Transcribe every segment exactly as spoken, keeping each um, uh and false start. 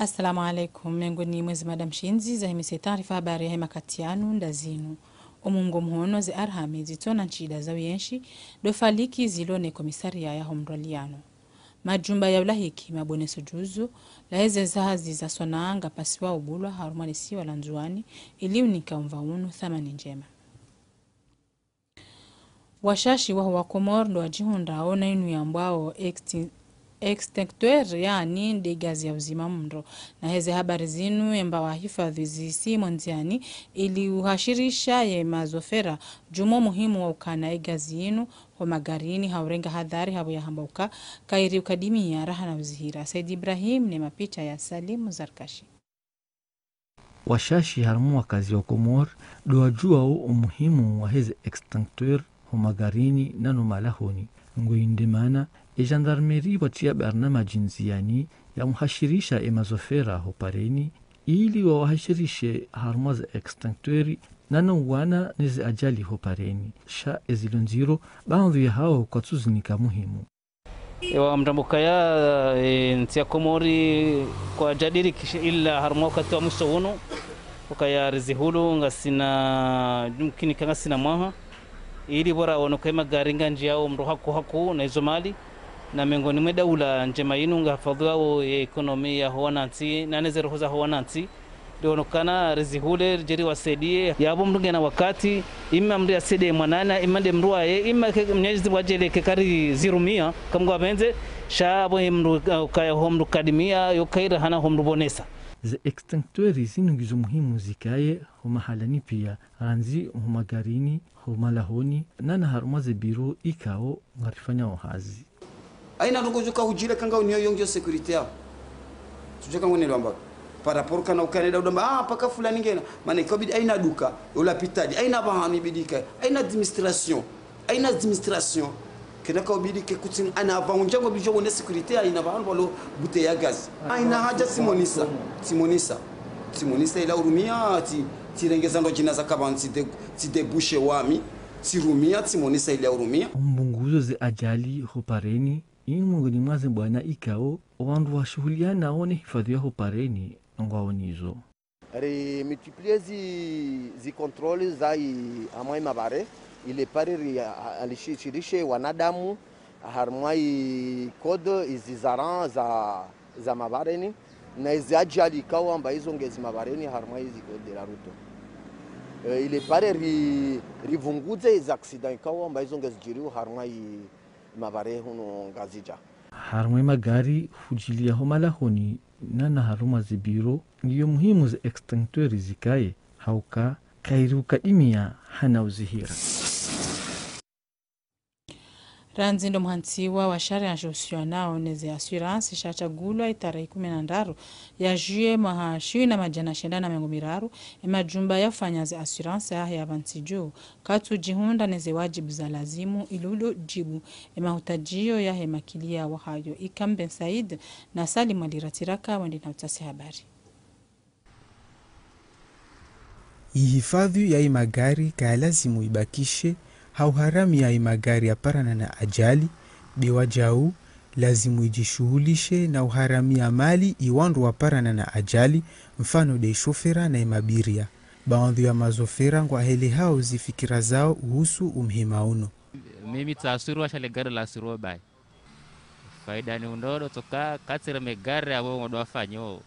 Assalamu alaikum. Mengoni mwa ze mada mshindzi zahe mise taarifa habari yahe makati yanu nda zinu. Omungo muhono ze arhami zitsona ntsida za uyenshi, ndo faliki zilo ne komisariya yaho mrwaliano. Majumba ya ulahiki maboneso juzu, laheze zahazi za swanaa ngapasiwa ubulwa harumwa lesiwa la Ndzuwani, ili unika umva unu thamani ndjema. Washashi waho wa Komori ndo wadjihundrao na inu yambwao extin-, extincteur, yaani nde gazi ya uzima mndro. Na heze habari zinu emba wahifadhwi zisi mondziani ili uhashirisha ye mazofera djuu mo muhimu wa ukana ye gazi inu ho magarini ha urenga hadhari hapvo yahamba uka kairi ukadimia raha na uzihira. Said Ibrahim ne mapicha ya Salim Zarkashi. Washashi harumwa wakazi wa Komori ndo wadjuao umuhimu wa heze extincteur ho magarini nano malahoni. Ngo inde mana e gendarmerie watria barnamaji ndziani ya muhashirisha e mazofera ho pareni, ili wawahashirishe harumwa ze extincteur nano uwana ne ze ajali ho pareni. Sha ezilo ndziro, baadhwi yahao kwatsuzinika muhimu. Ewa mtambo kaya, e, ntsi ya Komori kwadjadirikisha ila harumwa wakati wa mwiso unu, ukaya rizihulu ngasina, yumkini ka ngasina mwaha, ili bora wono kaye magari ngandjiao mndro haku haku na izo mali, na mengoni mwe daula ndjema inu ngahafadhwao ye ekonomi yaho wanantsi, na ne ze roho zaho wanantsi, ndo ono kana rizihule, ridje riwasaidie. Yapvo mndru ngena wakati, ima mndru yasaidie mwananya, ima nde mndru waye, ima ke Mwenyezi Mungu adjaanlie ke kari zirumia, ka Mngu apvendze, sha apvo ye mndru, uh, ukaya ho mndru kadimia, yo kaira hana ho mndru bonesa. Ze extincteur zinu ngizo muhimu zikaye ho mahalani pia, randzi ho magarini, ho malahoni, nana harumwa ze biro ikao ngarifanyao hazi. Haina ndrongo djoka hudjiri ka ngauniyo yo ngiyo sécurité yao. Tsudja ka ngonelwa mba. Par rapport kana ukana nda udamba, ah, paka fulani ngena. Mana ikao bidi haina duka, yo lapitali, haina pvahanu ibidi ka, haina administration, haina administration. Kena kao bidi ke kutsi ana pvahanu ndjango bidjo wone sécurité, haina pvahanu pvalo bouteille ya gaz. Haina hadja tsimonisa, tsimonisa. Tsimonisa ila urumia, tsi, tsirenge zandru djina za kabani, tsi de, tsi déboucher wami, tsirumia, tsimonisa ila urumia. Umbunguzo ze ajali ho pareni, inu mengoni mwa ze mbwana ikao, owandru washuhulianao ne hifadhwi yaho pareni, ngwaonizo. Ri multiplier zi, zi contrôle zayi amwa i mabare, ile pare ri, a, a, lishirishe wanadamu, harumwa i code, izi zaran za, za mabareni, na izi ajali ikao amba izo ngezi mabareni, harumwa izi code de la route. Eh, ile pare ri, ripvunguze izi accident ikao amba izo ngezi djiriwo harumwa i mabare hunu Ngazidja. Harumwa i magari hudjilia ho malahoni, nana harumwa ze biro, ngiyo muhimu ze extincteur zikaye, hauka kairi ukadimia hana uzihira. Randzi ndo mhantsiwa wa sharia yahusianao ne ze assurance shatsagulwa itarehi kume na ndraru ya juillet mwaha shihwi na madjana shenda na mengo miraru, e majumba ya ufanya ze assurance yahe ya pvantsi dju, katsudjihundra ne ze wadjibu za lazimu ili udo djibu e mahutadjio yahe makilia wahayo. Ikam Ben Said na Salim Ali Ratiraka wende na utasi habari. Ihifadhwi ya imagari kaya lazimu ibakishe, ha uharamia imagari yaparana na ajali, be wajau, lazimu idjishuhulishe na uharamia mali iwandru waparana na ajali, mfano de ishofera na imabiria. Baadhwi ya mazofera ngwahelehao zifikira zao uhusu umhima unu. Mimi tsaaswiriwa sha le gari laaswiriwa bayi. Faida ni undodo tsoka katsireme gari apvo ngodo afanyo.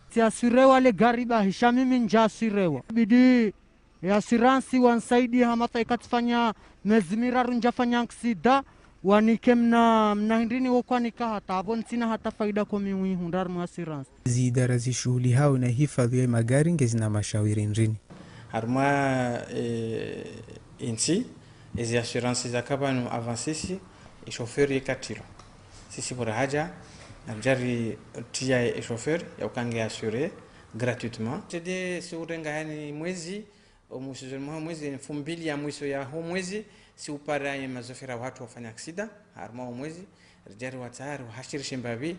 Tsiaswirewa le gari bahi, sha mimi ndjaaswirewa. Bidi ya assurance wansaidi hama tsa ikatsifanya mezi miraru ndjafanya aksida, wanike mna, mna hindrini wo kwanika hata apvo ntsina hata faida ko mi uihundra harumwa assurance. Zidara zishuhulihao na hifadhwi ya magari ngezina mashawiri ndrini. Harumwa, eh, intsi, ezi assurance za kabanu avant sisi, e chauffeur ye katiro. Sisi bora haja, na ridja ritria e chauffeur ya ukange assuré gratuitement. Tede si urenga yani mwezi, o mwiso mwa mwezi, mfumbili ya mwiso ya ho mwezi, si upara ye mazofera wahatru wafanya aksida, harumwa o mwezi, ridja riwatsaha, riwahashirishe mbapvi,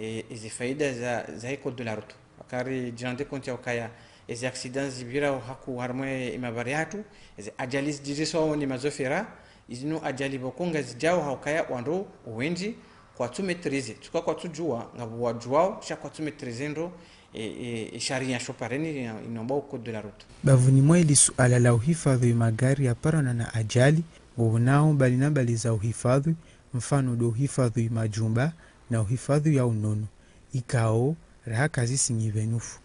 e, ezi faida za, za e code de la route. Wakari djirande konti ya ukaya, ezi accidents zipvirao haku harumwa e mabare yahatru, ezi ajali zidjiriswao ni mazofera, izinu ajali pvoko ngazidjao ha ukaya wandru wendji Kwatsu maîtriser, tsuka kwatsudjuwa, ngapvo wadjuwao, sha kwatsu maîtriser ndro, e, e, e sharia sho pareni, ino, ino wambao code de la route. Bapvuni mwa ili suala la uhifadhwi magari yaparana na ajali, ngopvo nao mbali na mbali za uhifadhwi, mfano ndo uhifadhwi majumba na uhifadhwi ya unono. Ikao, raha kazisi nyi pvenufu.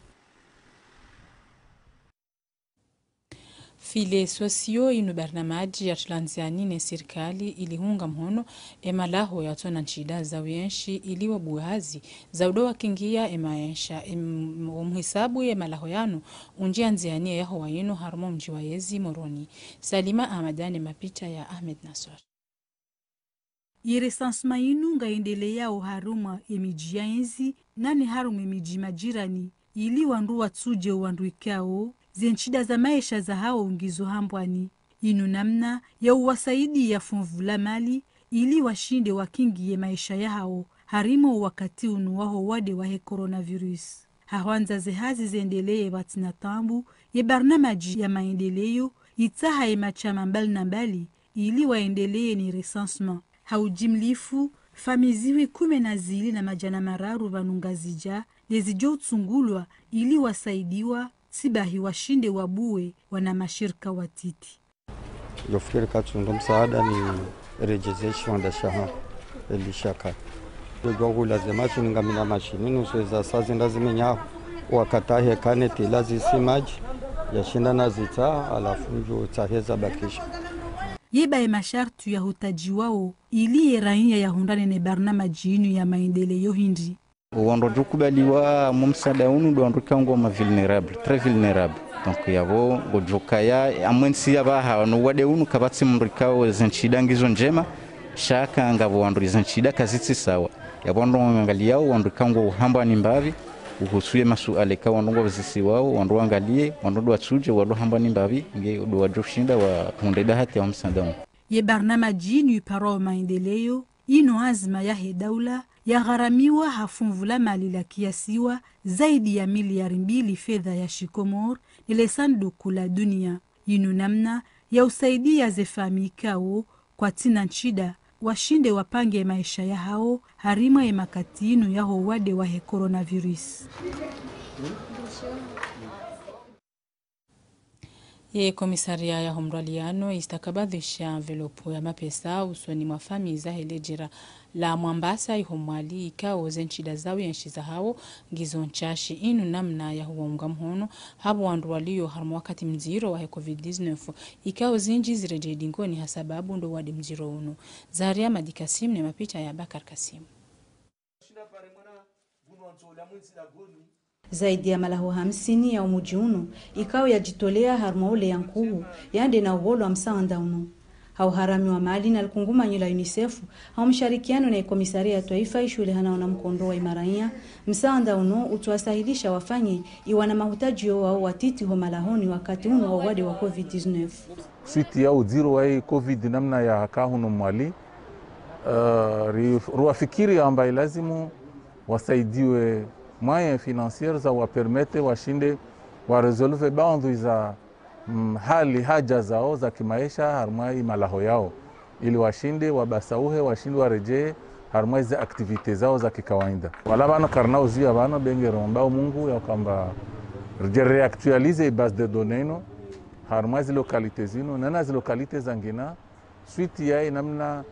Filets sociaux inu barnamaji yatulwa ndziani ne sirikali ili hunga mhono emalaho yatsona ntsida za uyenshi ili wabuwe hazi za udo wakingia emaesha. Em, omhisabu yemalaho yanu undjia ndziani eyaho wayinu harumwa omdji wa yezi Moroni. Salima Ahmada ne mapicha ya Ahmed Nasor. Ye recensement inu ngayendeleao harumwa emidji ya yezi nane harumwa emidji majirani, ili wandru watsudje wandru ikao zentsida za maesha zahao ngizo hambwani. Inu namna ya uwasaidia funvu la mali, ili washinde wakingiye maesha yahao, harumwa owakati unu waho wade wahe coronavirus. Hahwandza zehazi zendeleye pvatsina taabu, ye barnamaji ya maendeleo, itsaha yemashama mbali na mbali, ili waendeleye ni recensement. Ha ujimlifu, famiyi zihwi kume na zili na madjana mararu pvanu Ngazidja, ndezidjo utsungulwa, ili wasaidiwa, tsibahi washinde wabuwe wana mashirika watiti. Yofikiri katsundo msaada ni redjeze shiwandza shaha, eli shaka. Ndodjo hula ze mashini ngamina mashini, nusweza sa zenda zimenyaho, wakati ahe kaneti la zisi madji, yashinda nazitsa, halafu ndjo tsaheza bakisha. Yeba ye mashartu yahutajiwao, ili ye raiya yahundrane ne barnamaji inu ya maendeleo hindri. Wandru wadjo kubaliwa mu msaada unu ndo wandru ikao ngwao ma vulnérables, très vulnérables. Donc, yapvo ngodjo kaya, amwensi yapvaha, no wade unu kapvatsi mndru ikao zentsida ngizo ndjema, shaka ngapvo wandru zentsida kazitsi sawa. Yapvo ndo wangaliyao, wandru ikao ngwao hambwani mbapvi, uhusu ye masuala ikao wandru ngwao zisiwao, wandru wangaliye, wandru ndo watsudje, wandru hambwani mbapvi, nge ndo wadjo shinda wahundre bahati ya msaada unu. Ye barnamaji inu iparwao maendeleo, inu azma yahe daula, yagharamiwa ha funvu la mali la kiasiwa zaidi ya miliyari mbili fedha ya shikomori, nele sanduku la dunia. Inu namna ya usaidia ze famiyi ikao kwatsina ntsida, washinde wapange maesha yahao, harumwa ye makati inu yaho wade wahe coronavirus. Ye komisaria yaho mrwaliyano istakabadhisha enveloppe ya mapesa usoni mwa famiyi zahe ledjera la Mwambasa iho Mwali ikao zentsida za uyenshi zahao ngizo ntsashi. Inu namna ya huwaunga mhono hapvo wandru walio harumwa wakati mdziro wahe covid dix-neuf ikao zindji ziredjei dingoni ha sababu ndo wade mdziro unu. Zaharia Madi Kasim ne mapicha ya Bakar Kasim. Zaidi ya malaho hamsini ya umudji unu, ikao yadjitolea harumwa uleya nkuhu, yande na uholwa msaanda unu. Ha uharami wa mali na likungumanyo la UNICEF, ha umsharikiano na ikomisaria ya twaifa ishuhulihanao na mkondo wa imaraiya, msaanda unu utsuwasahilisha wafanye iwana mahutaji yo wao watiti ho malahoni wakati unu wa uwade wa covid dix-neuf. Suite ya udziro wa i covid namna yaka hunu Mwali, eh, ri-, ruwafikiri amba ilazimu wasaidiwe moyens financiers za wapermettre washinde warésolve baadhwi za, mm, hali haja zao za kimaesha harumwa i malaho yao, ili washinde wabasauhe, washinde waredjee harumwa izi activités zao za kikawaida. Wala pvanu karina uziya pvanu, be ngaromba o Mungu ya kwamba ridje réactualiser i base de données inu harumwa zi localités zinu, nana zi localités zangina, suite ya inamna,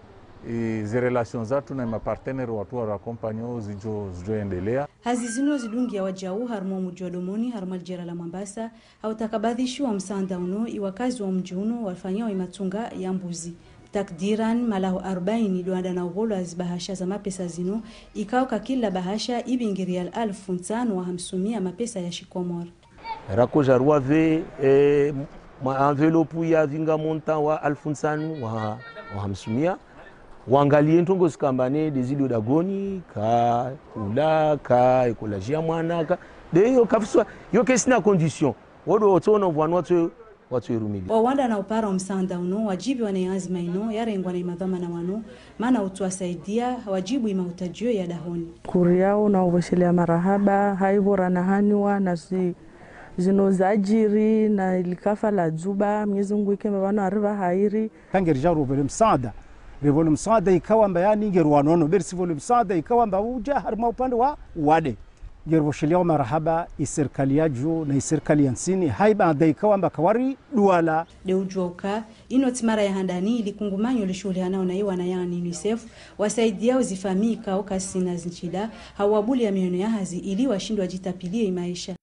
e, zi relations zatru na imapartenaires watru wa accompagner zidjo, zidjo endelea. Hazi zinu zidungia wajau harumwa omudji wa Domoni, harumwa ledjera la Mwambasa, ha utakabadhishiwa msaanda unu iwakazi wa mdji unu wafanyao imatsunga ya mbuzi. Takdiran, malaho arbaini ndo wanda na uholwa zibahasha za mapesa zinu, ikao ka kila bahasha ibingi riali alfu ntsanu wa hamsumia mapesa ya shikomori. Rakodja ruwapve, eh, ma enveloppe ya vinga montant wa alfu ntsanu wa, wa hamsumia. Wangaliye ntrongo zikambane nde zilio dagoni, ka hula, ka écolage ya mwana, ka. Nde iyo kafiswa, iyo kaisina condition. Wodo wotsona upvanu watso, watso irumili. Wawanda na upara omsaanda unu, wajibiwa na ianzima inu, yarengwa na imadhwamana wanu, mana utsuwasaidia, wajibu imahutaji yo ya dahoni. Kuriyao na uvoshelea marahaba, haivora na haniwa, na zi-, zinu zajiri, na likafa la dzuba, Mwenyezi Mungu ike mba pvanu aripva hairi. Tangu ridja rupvele msaanda, Revole msaada ikao amba yani ngerwa nono, be risivole msaada ikao amba uja harimwa upande wa wade. Ngerivoshelea marahaba iserikali ya juu na iserikali ya ntsini, haiba nda ikao amba kawari duala. De ujua uka, ino tsi mara ya handani ili kungumanyo lishuhulihanao na iwana yani UNICEF, wasaidia uzifamii ikao kazisina zinchida, hawabuli ya mihono ya hazi ili washindwe wajitapilie imaisha.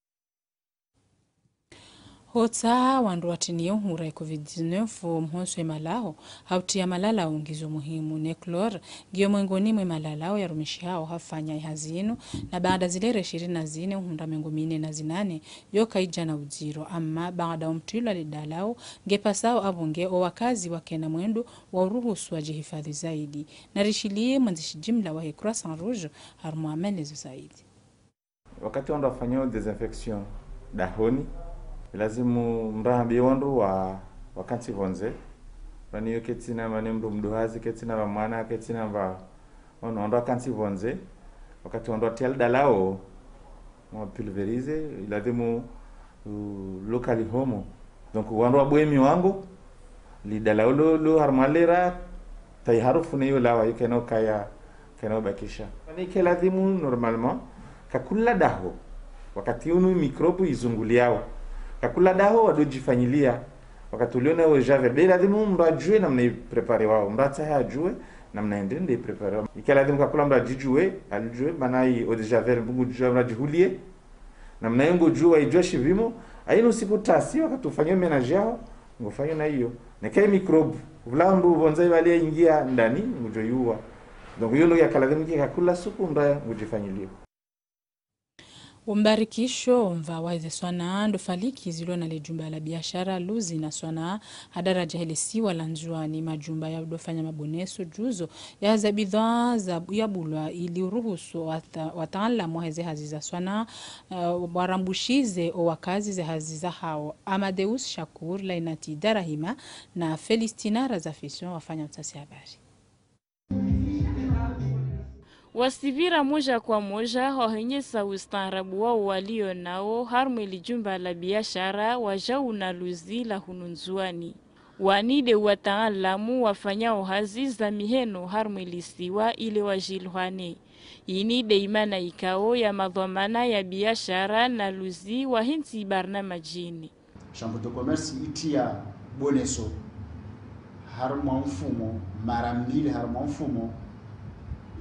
Hotsaha wandru watriniye uhura ye covid dix-neuf mhoswe malaho, hautriya malalao ngizo muhimu. Neclor ngiyo mwengoni mwe malalao yarumishihao hafanya ihazi inu, na baada zilere ishirini na zine uhundra mengo mine na zinane, yoka ijana udziro. Amma baada umtrilwa lidalao, ngepasao abunge owakazi wakena mwendo wa uruhusu wajihifadhi zaidi. Narishiliye mwandzishi jimla wahe Croissant Rouge, harumwa maelezo zaidi. Wakati wandru wafanyao désinfection dahoni, ilazimu mrahambiye wandru wa, wakantsi pvondze. Vani yo ketsina vani mndru mdruhazi, ketsina va mwana, ketsina va, ono, wandru wakantsi pvondze. Wakati wandru watriya lidalao, mwa pulvériser, ilazimu, uh, locally homo. Donc, wandru wabue miwango, lidalao lo, lo harumwa lera, tayi harufu ne yo lawa, yo kena ukaya, kena ubakisha. Vani ke lazimu, normalement, kakula daho. Wakati unu microbe izunguliao. Kakula daho, wado jifanyiliya. Wakati uliona eau de javel. Be lazimu mndru ajue namna iprépare wao. Mndru atsahe ajue namna ende nde iprépare wao. Ike lazimu kakula mndru ajijue, alijue, mana i eau de javel, mndru ngujua, mndru ajihuliye. Namna yo ngujua, ijua shipvimo, ayinu siku tasi, wakati ufanya ménage yaho, ngufanyo na iyo. Neka i microbe, vula mndru uvondza ivali yaingia ndani, ngujo yuwa. Donc, iyo ndo yakalazimu ke kakula suku mndru ngujifanyiliyo. Umbarikisho, omva wa eze swanaa ndo faliki zilo na le jumba la biashara Luzi na swanaa ha daraja hele siwa la Ndzuani. Majumba ya udofanya maboneso juzo ya za bidhaa za, ya bulwa ili uruhusu wata-, wataalamu wa heze hazi za swanaa, eh, warambushize owakazi ze hazi za hao. Amadeus Shakur, Lainati Darahima na Felistina Razafison wafanya utafiti habari. Wasivira moja kwa moja, wahenyesa ustaarabu wao walio nao, harumwa li jumba la biashara, wajau na Luzi la hunu Ndzuani. Wani de wataalamu wafanyao hazi za miheno harumwa li siwa ile wajiluhane. Ini de imana ikao ya madhwamana ya biashara na Luzi wahentsi barnamaji ini. Chambre de commerce itriya boneso harumwa mfumo, mara mbili harumwa mfumo,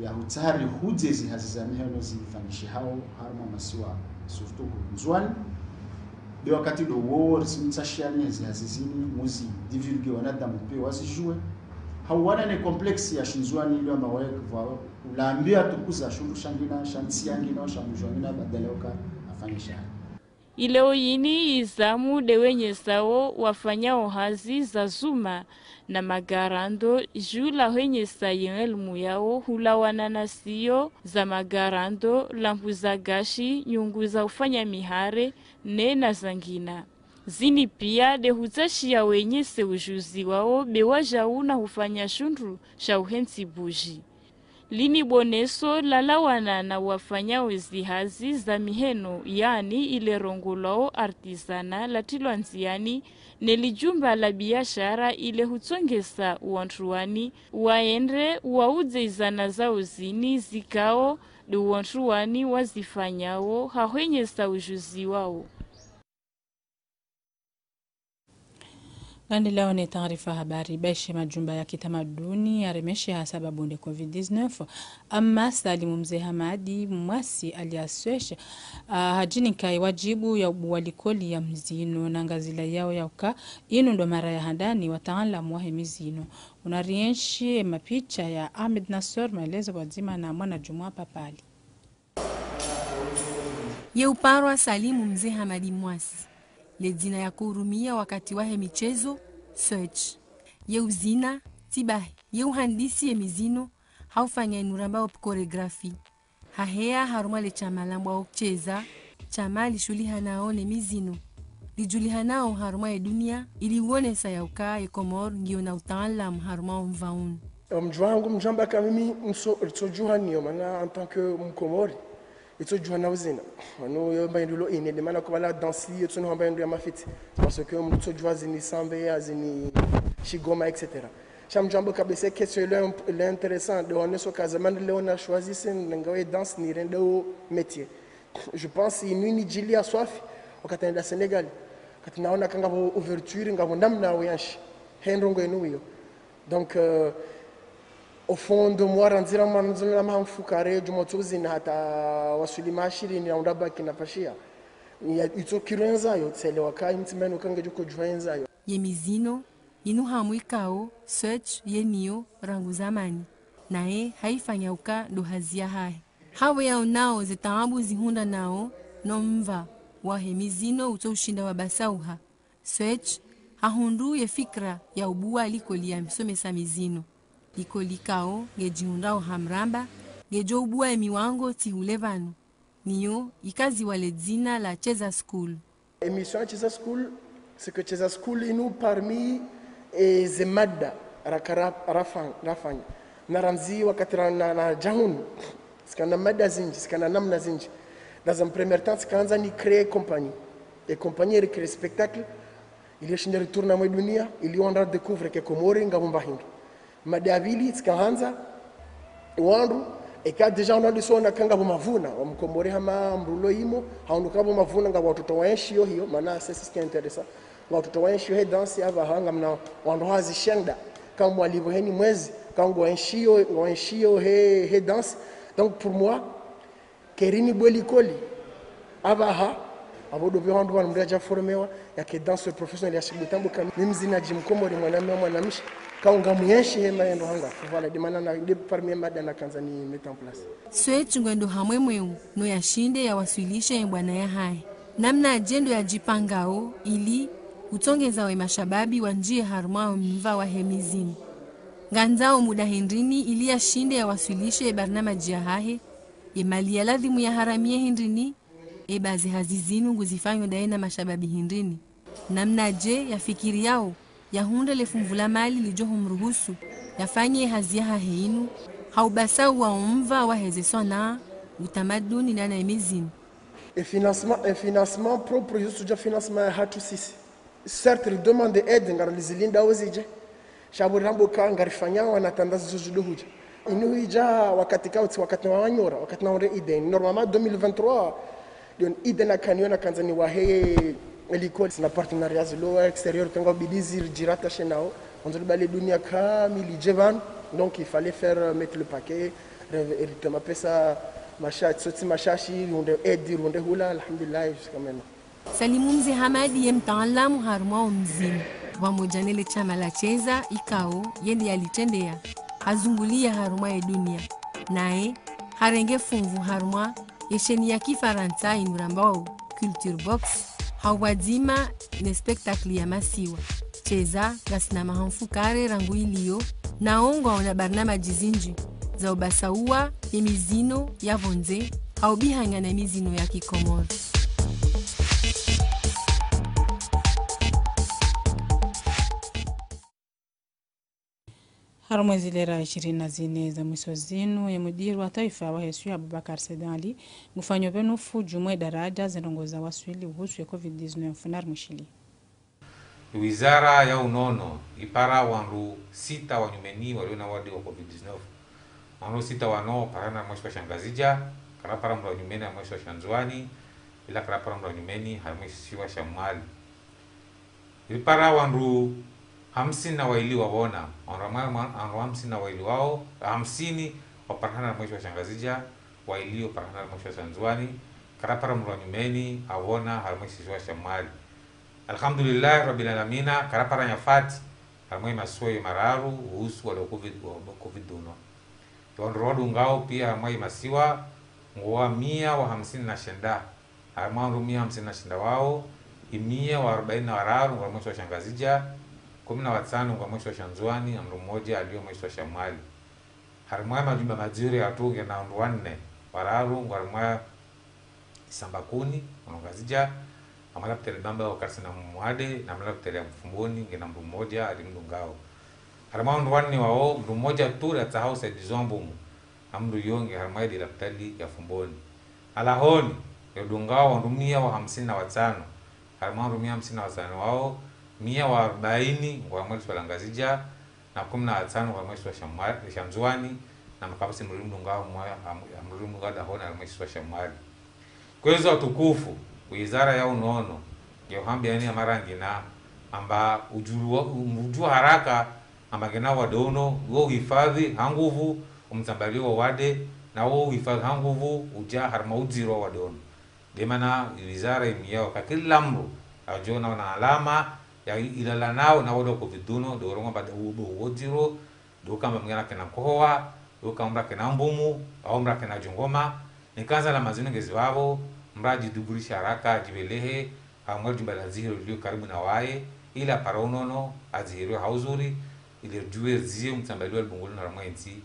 ya hutsaha rihudze zi hazi za miheno zifanyishihao harumwa masiwa, surtout hu Ndzuani. Be wakati ndo wowo risimtsashiyani zi hazi zini, muzi divulguer wanadamu pia wazijue. Hauwana ne complexe ya shindzuani ilio amba waye kuvwa ulambia tukuza shundru shangina, sha ntsi yangina, sha mdji wangina, badala yoka afanye shahe. Ileo yini izamu de wenyesao wafanyao hazi za zuma na magarando, ju la hwenyesa ye elimu yao hulawana na siyo za magarando, lampu za gashi, nyungu za ufanya mihare, ne na zangina. Zini pia de hutsashiya wenyese ujuzi wao be wajau na hufanya shundru sha uhentsi buji. Lini boneso lalawana na wafanyao zi hazi za miheno, yani ile rongolwao artisanat, latrilwa ndziani ne li jumba la biashara ile hutsongesa wantru wani waendre waudze izana zao zini zikao de wantru wani wazifanyao ha hwenyesa ujuzi wao. Ngandelao ne taarifa habari. Baishe majumba ya kitamaduni yaremeshe ha sababu nde covid dix-neuf. Amma Salimu Mze Hamadi Mwasi alias Swesh, ah, hajinika ye wajibu ya ubuwa likoli ya Mzino na Ngazila yao ya uka inu ndo mara ya handani wataalamu wahe Mizino. Unarienshi mapicha ya Ahmed Nassor, maelezo pvwadzima na Mwana Jumwa Papali. Ye uparwa Salimu Mze Hamadi Mwasi, le dzina yako urumia wakati wahe michezo, Swesh. Ye uzina, Tibahi. Ye uhandisi ye mizino, haufanya inu rambao chorégraphie. Haheya harumwa le shama lambwao Cheza, shama lishuhulihanao ne mizino. Lijulihanao harumwa ye dunia, ili uonesa ya uka ye Komori ngiyo na utaalamu harumwa omva unu. Mdji wangu mdjamba ka mimi ntso, ritsojuha niyo, mana en tant que Mkomori, itsojuha na uzina. Manu yo mba indru lo ine, de mana ko bala dansi, yo tsono hamba indru ya mafiti. Parce que mdru tsojuha zini sambe, ya zini shigoma, et cetera. Sha mdjambo kabisa, question ile, ile intéressant, de oneso ka zamani leo na choisisse ngawe danse nirende o métier. Je pense inu inidjiliya swafi, wakati nenda Sénégal. Wakati naona ka ngapvo ouverture, ngapvo namna ya uyenshi. He ndrongo inu iyo. Donc, euh, au fond de moi, randzira mwana ndzonela maha mfukare, djuma tsuzina hata waswili maha shirini na unda bac na pashiya. Ni ya, itso kiro yenzayo, tselewa ka imtsimeno ka ngedjo ko djuwa yenzayo. Ye mizino, inu hamu ikao, Swetch yeniyo rangu zamani. Naye haifanya uka ndo hazi yahahe. Hawe yaonao ze taabu zihundra nao, no mva wahe mizino utso ushinda wabasauha. Swetch hahundru ye fikira ya ubuwa likoli ya msomesa mizino. Likoli ikao ngedjihundrao ha mramba, ngedjo ubuwa ye miwango tsi hule pvanu. Niyo ikaziwa le dzina la Cheza School. Émission ya Cheza School, c'est que Cheza School inu parmi, eh, ze mada raka ra-, rafan-, rafanya. Na randzi wakati ra-, na, na djahunu, tsika na mada zindji, tsika na namna zindji. Dans un premier temps, tsikahandza ni créer compagnie. E compagnie ri créer spectacle, ili shinde ritourne mwe dunia, ili wandru wa découvre ke Komori ngapvo mbahindru. Mada ya pvili, tsikahandza wandru, eka déjà wandru wandisona ka ngapvo mavuna, wa Mkomori hama mdru ulo imo, haono ka ngapvo mavuna, ngapvo watoto waenshio hiyo, mana c'est ce qui intéresse. Ngapvo watoto waenshio he danse, apvaha ngamna wandru hazi shenda, ka mwalipvo heni mwezi, ka ngwaenshio, ngwaenshio he, he danse. Donc pour moi, keri nibuwe likoli. Apvaha, apvo ndo pvi wandru wanu mdru yadja formewa, yake danseur professionnel ya shibu tambu ka mi mzinadji Mkomori mwanamme mwanamshe, ka ngamyenshi he mayendo hanga. Voilà, de mana na, de parmi mada nakandza ni mettre en place. Swetch ngwendo hamwe mweu, no yashinde yawaswilishe ye bwana yahahe. Namnadje ndo yadjipangao, ili utsongeza we mashababi wandjiye harumwa mva wahe mizini. Ngandzao muda hindrini, ili yashinde yawaswilishe ye barnamaji yahahe, ye mali ya ladhimu yaharamiye hindrini, eba ze hazi zinu nguzifanyo ndaye na mashababi hindrini. Namnadje yafikiriyao, yahundre le funvu la mali lidjo humruhusu, yafanye ye hazi yahahe inu, ha ubasauwa o mva wahe ze swanaa, utamaduni nana ye mizini. E financement, e financement propre, yo sudja financement yahatru sisi. Certes, ri demande aide, ngari zilindao zidje. Sha pvo rambo ka ngarifanyao na tanda zizo zidjo hudja. Inu hidja wakati kautsi wakati wa wanyora, wakati na onde idée. Normalement, deux mille vingt-trois, ndo idée nakaniyo nakandza niwahe likoli. Sina partenariat zilo extérieur, tenga bidi zi ridjirattache nao. Wandzo libali dunia kamili idje pvanu. Donc, il fallait faire, euh, mettre le paquet, re-, ritowe mapesa, masha-, tsotsi mashashi, runde aide, runde hula, alhamdulillah, jusqu'à maintenant. Salimu Mze Hamadi ye mtaalamu harumwa o mzini. Pvamwedja nele shama la Cheza ikao, yende yalitrendeya, hazunguliya harumwa ye dunia. Naye, harenge funvu harumwa ye sheni ya kifarantsa inu rambao Culture Box, ha upvwadzima ne spectacle ya masiwa. Cheza, ngasina maha mfukare rangu iliyo, nao ngwaona barnamaji zindji za ubasauwa ye mizino ya pvondze, ha ubihanya ne mizino ya Kikomori. Harumwa ze lera ishirini na zine za mwiso zinu, ye mudiri wa twaifa wahe swiha Abubakar Said Ali, ngufanyo pvenu fujo mwe daraja ze ndrongoo za waswili uhusu ye covid dix-neuf, nari mwishiliye. Wizara ya unono ipara wandru sita wa nyumeni walio na wade wa covid dix-neuf. Wandru sita wanu waparana harumwa shisiwa sha Ngazidja, karapara mndru wa nyumeni harumwa shisiwa sha Ndzuani, ila karapara mndru wa nyumeni harumwa shisiwa sha Mwali. Ripara wandru hamsini na waili wawona, wandru hamwa-, wandru hamsini na waili wao, hamsini waparana harumwa shisiwa sha Ngazidja, waili waparana harumwa shisiwa sha Ndzuani, karapara mndru wa nyumeni awona harumwa shisiwa sha Mwali. Alhamdulillahi Rabbil Alamina, karapara nyafati harumwa ye masiwa yo mararu uhusu wale wa covid, wa, wa covid unu. Wandru wadungao pia harumwa ye masiwa ngwa mia wa hamsini na shenda. Harumwa wandru mia hamsini na shenda wao, imia wa arubaini na wararu ngwa harumwa shisiwa sha Ngazidja, kumi na watsanu ngwa harumwa shisiwa sha Ndzuani, na mndru mmoja alio harumwa shisiwa sha Mwali. Harumwa majumba madziro yatru ngena wandru wanne, wararu ngwa harumwa Isambakuni, mno Ngazidja, harumwa lapitali Bambao karitsina mwade, na harumwa lapitali ya Mfumbuni ngena mndru mmoja ali mdungao. Harumwa wandru wanne wao, mndru mmoja tu nde atsahao usaidizi wa mbumu, na mndru yo nge harumwa yedi lapitali ya Fumbuni. Halahoni, yadungao wandru mia wa hamsini na watsanu. Harumwa wandru mia hamsini na watsanu wao, mia wa arubaini ngwa harumwa lisiwa la Ngazidja, na kume na tsanu harumwa shisiwa sha Mwa-, sha Ndzuwani, na makapvatsi mdru mdunga mwa-, am-, mdru mdunga dahoni harumwa shisiwa sha Mwali. Kwezi watukufu, wizara ya unono, nge uhambiyani ya mara ngina, amba udjulwa, mdjuwa haraka, amba ngena wade unu, wo uhifadhwi ha nguvu, umtsambalio wa wade, na wo uhifadhwi ha nguvu, udja harumwa udziro wa wade unu. Nde mana wizara imiyao ka kila mdru, adjo ona una alama, ya ilalanao na wade wa covid unu, ndo urongoa amba ndo udziro, ndo uka amba mdru ngena kena nkohoa, ndo uka amba mdru kena mbumu, au mdru kena djongoma, ni kandza alama zinu ngezi pvapvo, mdru adjiduburishe haraka, adjipvelehe, harumwa djumba la dzihiro lilio karibu na waye, ili apare unono, adzihiriwe ha uzuri, ili ridjuwe riziye umtsambalio wa libungu linu harumwa entsi,